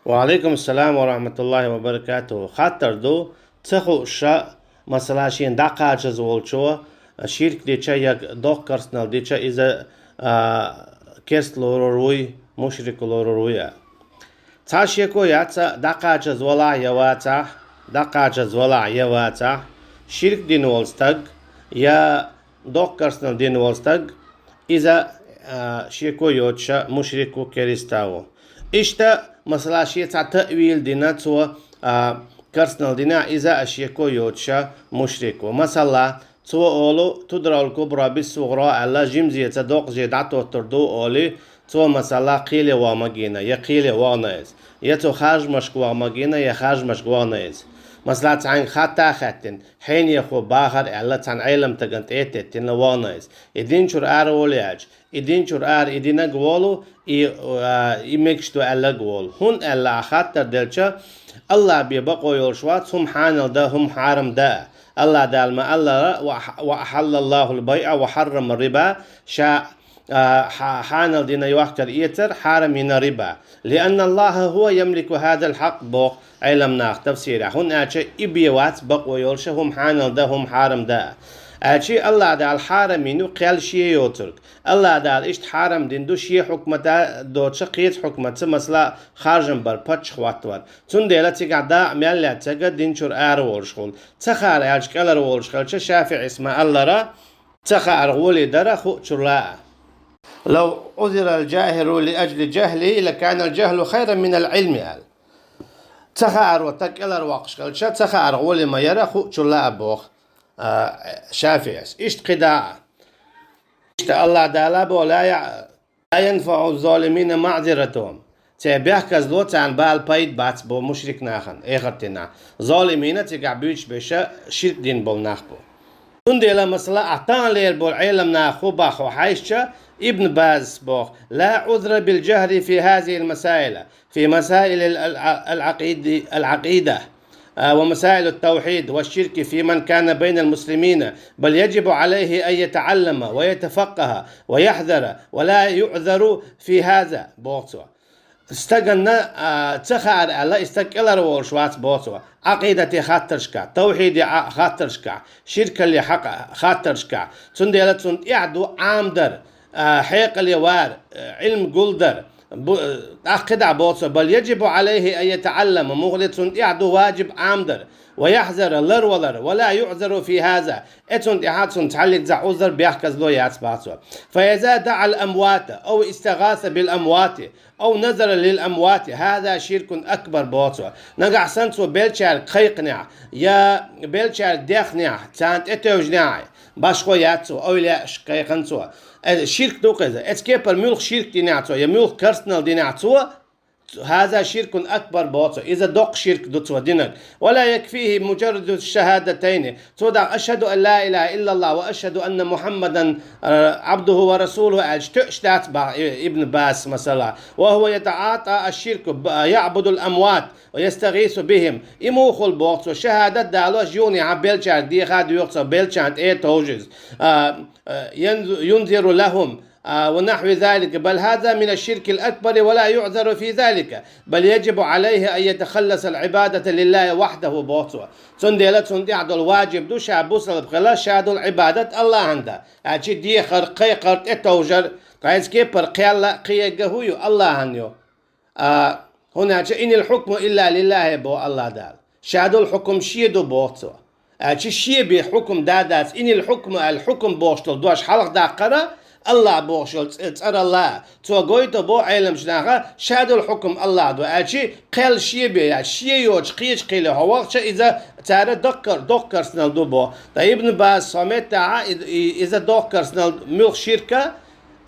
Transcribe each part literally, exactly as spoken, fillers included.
Ва алейкум салам ва рахматуллахи ва баракатуху. Хаттар ду, ца хууш, масала, шен дӀакхачаз волчо ширк дича я доккха керстанал дича, иза а, керст лорур вуй, мушрик лорур вуй а. Цхьа шеко яц, дӀакхачаз валахь я вацахь, дӀакхачаз валахь я вацахь, ширк дина волу стаг, я доккха керстанал дина волу стаг, иза а, шеко йоцуша мушрик ву, керста ву. Иштта, масала, шен цхьа таъвил дина цо, а, керстанал дина, иза а шеко йоцуша мушрик ву. Масала, цо олу: «Тудрал кубра биссугъра», аьлла, жимзеца доккхаже дӀатоттур ду олий, цо, масала, кхеле ваха магийна, я кхеле вахана иза, я цо харжамашка ваха магийна, я харжамашка вахана иза. Масала, цхьаьнга хатта а хаьттина, хьенехо бахар аьлла, цхьана Ӏеламстагана тӀе а теттина вахана иза. И дин чуьра ара волу аьлча, и дин чуьра ара и динарг волу, и, а, и мегаш ду аьлларг волу. ХӀунда аьлла, ахь хаттар делча, Аллах бен бакъо йолуш вац хӀума хьанал дан, хӀума хьарам дан. Аллах Дала ма-аллара: «Ва, ва ахьаллаллахул байъа ва хьаррама риба», ша, а, хьа-, хьанал дина йохкар эцар, хьарам йина риба. «Лианналлаха хӀува ямлику хӀазал хьакъ», боху Ӏеламнаха тафсирехь, хӀунда аьлча и бен вац бакъо йолуша хӀума хьанал дан, хӀума хьарам дан. Аьлча Аллах Дала хьарам йина ю кхел шен йоцург. Аллах Дала иштта хьарам дина ду шен хьукмата доцуша кхечу хьукматца, масала, харжам бар, паччахь хӀоттавар. Цундела цигахь дакъа мел лаьцнарг дин чуьра ара волуш хуьлу. Ца хаьара аьлча, кӀелара волуш хилча, ШафиӀис ма-аллара, ца хааргӀоле дара хуучул а. «Лав узирал джахилу ли аджли джахли, лаканал джахлу хайран минал Ӏилми», аьлла. Ца хааро стаг кӀелара воккхуш хилча, ца хааргӀоле ма яра хуучул а, боху, а, ШафиӀис. Иштта кхидӀа а. Иштта Аллах Дала боху: «Ла я-, ла янфаӀу ззалимина маӀзиратухум». Церан бехказло царна бала пайда бац бо мушрик нахана, эхартина. Золимина цигахь буьйцуш берш ширк дина болу нах бу. Цундела, масала, ахь таханлера болу Ӏеламнаха хӀун боху хьаьжча, Ибн Базас боху: «Ла узра бил джахри фи хазихил масаила, фи масаилил ал-, ал-, ал-Ӏакъиди-, ал-Ӏакъида, а, ва масаилут тавхьид ва ширки фи ман кана байнал муслимина, бал яджибу Ӏалайхи ан ятаӀаллама ва ятафаккъаха ва яхьзара, ва ла юъзару фи хаза», боху цо. Стаганна, а, ца хаьара аьлла, и стаг кӀелара волуш вац, боху цо. Ӏакъидате хаттаршкахь, тавхьиде а хаттаршкахь, ширкалле хьакъа хаттаршкахь. Цундела цунна тӀехь ду Ӏамадар, а, хьекъале вар, а, Ӏилма гулдар. Бу-, тӀаккха кхидӀа боху цо: «Бал яджибу Ӏалайхи ан ятаӀаллама», мухха де цунна тӀехь ду ваджиб Ӏамадар, «ва яхьзара», ларвалар, «ва ла юъзару фи хаза», э, цунна тӀехь цунна цхьаллигзахь узар, бехказло яц, боху цо. «Фа иза даӀал амвата, ав истагӀаса бил амвати, ав назара лил амвати, хаза ширкун акбар», боху цо. Нагахь санна цо беллачаьрга кхайкхинехь, я беллачаьрга дехнехь, царна тӀетевжинехь, башхо яц цо, овлияашка кхайкхина цо. Э, ширк ду-кх иза. Эцу кепара муьлха ширк динехь цо, я муьлха керстанал динехь цо, хаза ширкун акбар боху цо. Иза доккха ширк ду цо динарг. «Ва ла якфихи муджарраду шахадатайни». Цо дӀа «Ашхаду ан ла илаха иллаллах ва ашхаду анна Мухаммадан, а, Ӏабдуху ва расулуху» аьлча тоьаш дац, боху И-, Ибн Базас, масала. «Ва хӀува ятаӀата аш-ширку б-, яӀбудул амват ва ястагӀису бихим». И муха хуьлу, боху цо, шахадат далош юханехьа беллачаьрга деха а доьху цо, беллачарна тӀе а товжу иза. А, а, янз-, юнзиру лахӀум, а, ва нахьви залика, бал хаза мина ширкил акбари ва ла юъзару фи залика, бал яджибу Ӏалайхи ан ятахалласал Ӏибадата лиллахи вахьдаху, боху цо. Цундела цунна тӀехь долу ваджиб ду ша бусалба хила, ша долу Ӏибадат Аллахьан дан. Аьлча дехар, кхайкхар, тӀетовжар, ткъа эцу кепара кхел а, кхиерг а хӀун ю, Аллахьан ю. А, хӀунда аьлча «Инил хьукму илла лиллахи», боху Аллах Дала. Ша долу хьукум шен ду, боху цо. Аьлча шен бен хьукум дан дац, «Инил хьукму» аьлла хьукум бохуш долу дош хьалха даккхара, Аллах бохуш йолу цӀ-, цӀаралла. Цо гойту боху Ӏеламчу наха, ша долу хьукум Аллах ду. Аьлча кхел шен бен яц, шен йоцуш кхечу кхеле хьо вахча, иза цара доккхар-, доккха керстанал ду боху. Ткъа Ибн Базас хьо меттахьа, и-, и-, иза доккха керстанал муьлха ширка,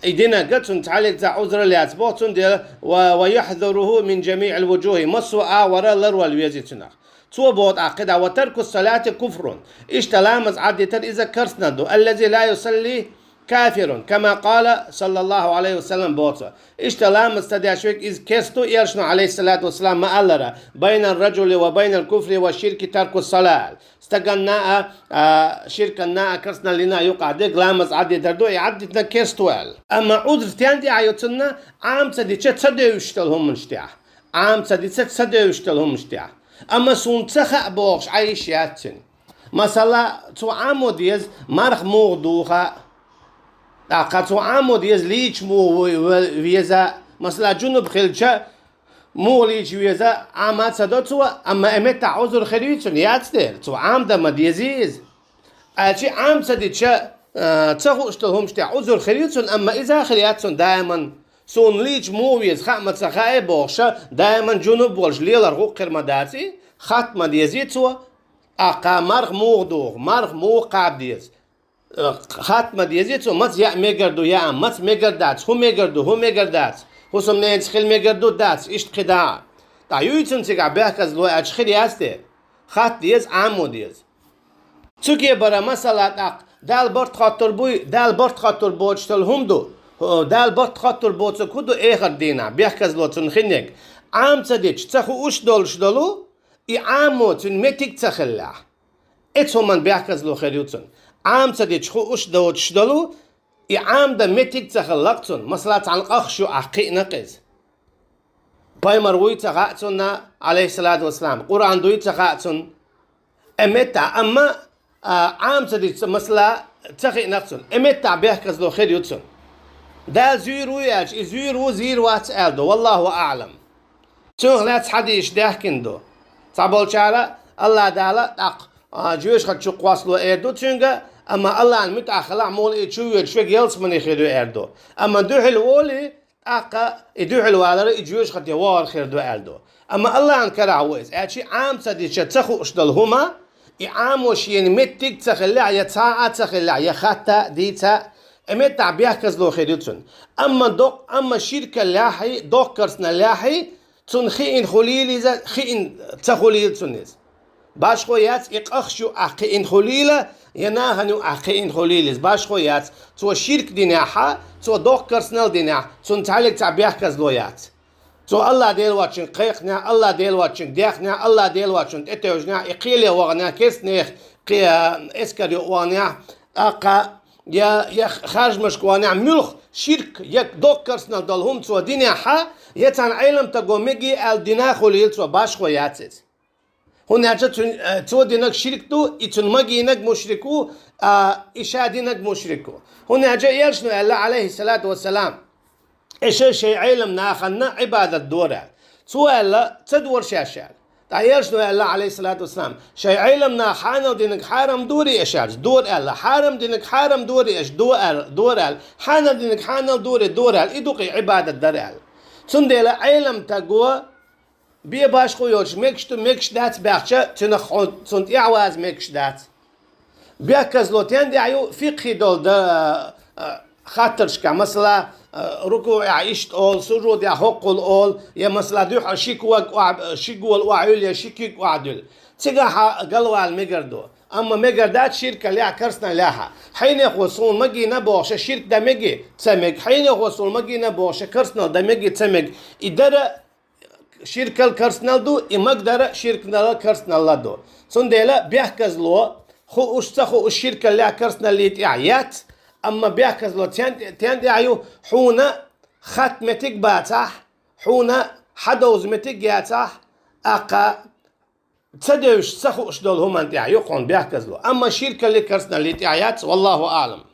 и динарг цунна цхьаллигзахь узар лаьцна боху, цундела: «Ва, ва яхьзуруху мин джамиъил вуджухи». Массо а агӀора ларвала веза цунах. Цо боху тӀаккха кхидӀа: «Ва тарку салати куфрун». Иштта ламаз Ӏаддитар иза керстанал ду. «Аллази ла юсалли кафирун, кама къала саллаллаху Ӏалайхи ва саллам», боху цо. Иштта ламаз ца деш верг иза керста ву, элчано, Ӏалайхиссалату вассалам, ма-аллара: «Байнар раджули ва байнал куфри ва ширки тарку сала». Стаганна а, а, ширканна а, керстаналлина а юкъахь дерг ламаз Ӏаддитар ду, и Ӏаддитинарг керста ву аьлла. Амма узр стенна тӀехь ю цунна? Ӏама ца дича, ца девзаш долу хӀуманаш тӀехь. Ӏама ца дича, ца девзаш долу хӀуманаш тӀехь. Амма суна ца хаьа бохуш Ӏа йиш яц цуьнан. Масала, цо Ӏамо деза марха муха духу, тӀаккха цо Ӏамо деза лийча муха ву-, ве-, веза, масала, жунуб хилча, муха лийча веза, Ӏама ца до цо, амма и меттахь Ӏузур хир ю цуьнан, яц дера, цо Ӏама дан ма дезий иза. Аьлча Ӏама ца дича, а, ца хууш долу хӀуманаш тӀехь Ӏузур хир ю цуьнан, амма иза хир яц цуьнан даиман. Суна лийча муха веза, хаа ма ца хаьа бохуш, даиман жунуб волуш лелар гӀуллакх хир ма даций, хатта ма дезий цо, тӀаккха марха муха духу, марха муха кхаба деза. Э, хатта ма дезий цо, маца яа мегар ду яа, маца мегар дац, хӀун мегар ду, хӀун мегар дац, хӀусамненца хила мегар ду, дац, иштта кхидӀа а. ТӀаккха юй цунна цигахь бехказло аьлча хир яц те? Хатта деза, Ӏамо деза. Цу кепара масала тӀаккха, Дала барт хоттур буй, Дала барт хоттур боцуш долу хӀума ду. ХӀо, Дала барт хоттур боцург хӀун ду эхарт дийнахь, бехказло цунна хинниг? Ӏама ца дича, ца хууш долуш долу, и Ӏамо цуьнан меттиг ца хиллехь. Эцу хӀуман бехказло хир ю цунна. Ӏама ца дича хууш доцуш долу, и Ӏама дан меттиг ца хилла-кх цунна. Масала, цхьана къахаш ю ахь кхиъна-кх иза. Пайхамар вуй ца хаьа цунна, Ӏалайхиссалату вассалам, Къуръан дуй ца хаьа цунна. Э, меттахь, амма, а, Ӏама ца дича, масала, ца хиъна-кх цунна. Э, меттахь бехказло хир ю цунна. Дала зуьйр вуй аьлча, и зуьйр ву, зийр вац аьлла ду. Валлаху аӀлам. Цунах лаьцна хьадисаш даьхкина ду. Цхьаболчара АллахӀ Дала тӀаккха, а, жоьжахати чу кхоссало эр ду цуьнга, амма АллахӀна муьтӀахь хилахь, муха и чу воьдуш верг ялсамане хир ю эр ду. Амма дуьхьал волий, тӀаккха и дуьхьал валар и жоьжахате вогӀур хир ду аьлла ду. Амма АллахӀна карахь ву иза. Аьлча Ӏама ца дича ца хууш долу хӀума, и Ӏамо шена меттиг ца хиллехь, я цхьа а ца хиллехь, я хатта а, дийца а, и меттахь бехказло хир ю цунна. Амма докъ-, амма ширкаллехьий, доккха керстаналлехьий, цунна хиъна хуьлийла иза, хиъна ца хуьлийла цунна иза. Башхо яц, и къахаш ю ахь кхиъна хуьлийла, я нахана ю ахь кхиъна хуьлийла иза. Башхо яц, цо ширк динехь а, цо доккха керстанал динехь, цунна цхьаьллиг цхьа бехказло яц. Цо АллахӀ Дела воцчуьнга кхайкхинехь, АллахӀ Дела воцчуьнга даьхнехь, АллахӀ Дела воцчунна тӀетевжинехь, и кхеле ваханехь, керстанех кхе-, эскар юкъа ваханехь, тӀаккха я, я харжамашка ваханехь, муьлхха ширк, я доккха керстанал долу хӀума цо динехь а, я цхьана Ӏеламстаго мегий аьлла дина хуьлийла цо, башхо яц иза. ХӀунда аьлча цуьн-, э, цо динарг ширк ду, и цунна магийнарг мушрик ву, а, и ша динарг мушрик ву. ХӀунда аьлча элчано аьлла, Ӏалайхиссалату вассалам, аша шайн Ӏеламнахана Ӏибадат дора аьлла. Цо аьлла, ца дора шаьш аьлла. ТӀаккха элчано аьлла, Ӏалайхиссалату вассалам, шайн Ӏеламнаха хьанал динарг хьарам дора аша аьлла. Дора аьлла. Хьарам динарг хьарам дора аша, до аьлла, дора аьлла. Хьанал динарг хьанал дора, дора аьлла. И ду-кх и Ӏибадат дар аьлла. Цундела Ӏеламстаго бен башхо йоцуш мегаш ду, мегаш дац баьхча, цуьнах хьо-, цунна тӀаьхьаваза мегаш дац. Бехказло тен тӀехь ю, фикъхӀи долу да-, а, хаттаршкахь, масала, а, рукуӀехь иштта олу, сужудехь хӀоккхул олу, я, масала, дуьхьал ши ког охьа-, ши гола охьаюьллу, я ши куьг охьадуьллу. Цигахь хьан галвала мегар ду. Амма мегар дац ширкаллехь, керстаналлехь а. Хьенехо суна магийна бохуша ширк дан мегий? Ца мега. Хьенехо суна магийна бохуша керстанал дан мегий? Ца мега. И дара ширкал керстанал ду, и магадара ширкнала керстаналла ду. Цундела бехказло, хууш ца хууш ширкаллехь керстаналлий тӀехь яц, амма бехказло тен-, тен тӀехь ю, хьуна хатта меттиг бацахь, хьуна хьадовза меттиг яцахь, тӀаккха ца девзаш, ца хууш долу хӀуманна тӀехь ю хьуна бехказло. Амма ширкаллий керстаналлий тӀехь яц, валлаху аӀлам.